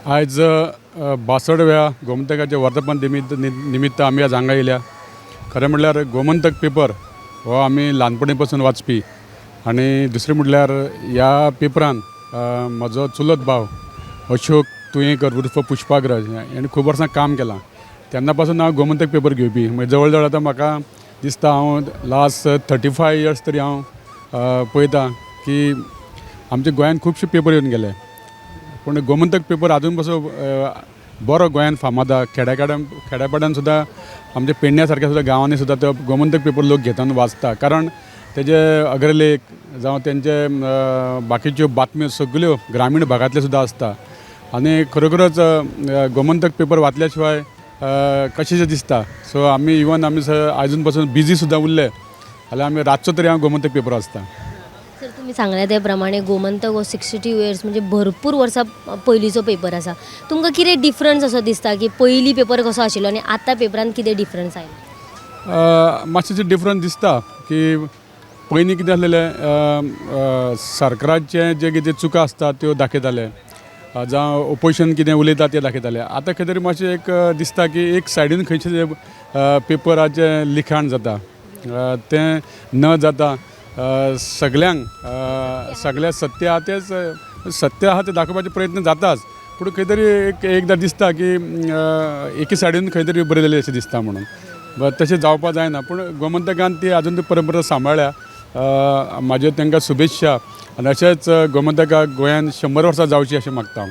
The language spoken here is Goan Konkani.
आयज बासडव्या गोमंतकाच्या वर्धापन निमित्त निमित्त आमी आज हांगा येयल्या. खरें म्हणल्यार गोमंतक पेपर हो आमी ल्हानपणी पासून वाचपी आनी दुसरें म्हणल्यार ह्या पेपरान म्हजो चुलत भाव अशोक तुयेंकर उर्फ पुष्पाग्रज हेणें खूब वर्सां काम केलां. तेन्ना पासून हांव गोमंतक पेपर घेवपी. मागीर जवळ जवळ आतां म्हाका दिसता हांव लास्ट 35 इयर्स तरी हांव पळयतां की आमच्या गोंयांत खुबशे पेपर येवन गेले, पूण गोमंतक पेपर आजून पासून बरो गोंयांत फामाद आहा. खेड्या खेड्यापाड्यान सुद्दां, आमच्या पेडण्या सारक्या सुद्दां गांवांनी सुद्दां तो गोमंतक पेपर लोक घेता आनी वाचता, कारण तेजे अग्रलेख जावं तेंचे बाकीच्यो बातम्यो सगल्यो ग्रामीण भागांतल्यो सुद्दां आसता. आनी खरोखरच गोमंतक पेपर वाचल्या शिवाय कशेंशें दिसता. सो आमी इवन आमी आजून पासून बिजी सुद्दां उरले जाल्यार आमी रातचो तरी हांव गोमंतक पेपर वाचता. सर, तुमी सांगलें ते प्रमाणे गोमंतक हो 62 इयर्स म्हणजे भरपूर वर्सां पयलींचो पेपर आसा. तुमकां कितें डिफरन्स असो दिसता की पयलीं पेपर कसो आशिल्लो आनी आतां पेपरान कितें डिफरन्स आयला? मातशें डिफरन्स दिसता की पयलीं कितें आसलेलें, सरकाराचें जें कितें चुका आसता त्यो दाखयताले जावं ओपोजिशन कितें उलयता तें दाखयताले. आतां खंय तरी मातशें एक दिसता की एक सायडीन खंयचें पेपराचें लिखाण जाता तें न जाता सगल्यांक सगळ्या सत्य आहा तेंच सत्य आहा तें दाखोवपाचे प्रयत्न जाताच, पूण खंय तरी एक एकदां दिसता की एके सायडीन खंय तरी बरयलेलें अशें दिसता म्हणून. बट तशें जावपा जायना, पूण गोमंतकान ती आजून ती परंपरा सांबाळ्ळ्या. म्हाज्यो तांकां शुभेच्छा आनी अशेंच गोमंतकाक गोंयान 100 वर्सां जावचीं अशें मागता हांव.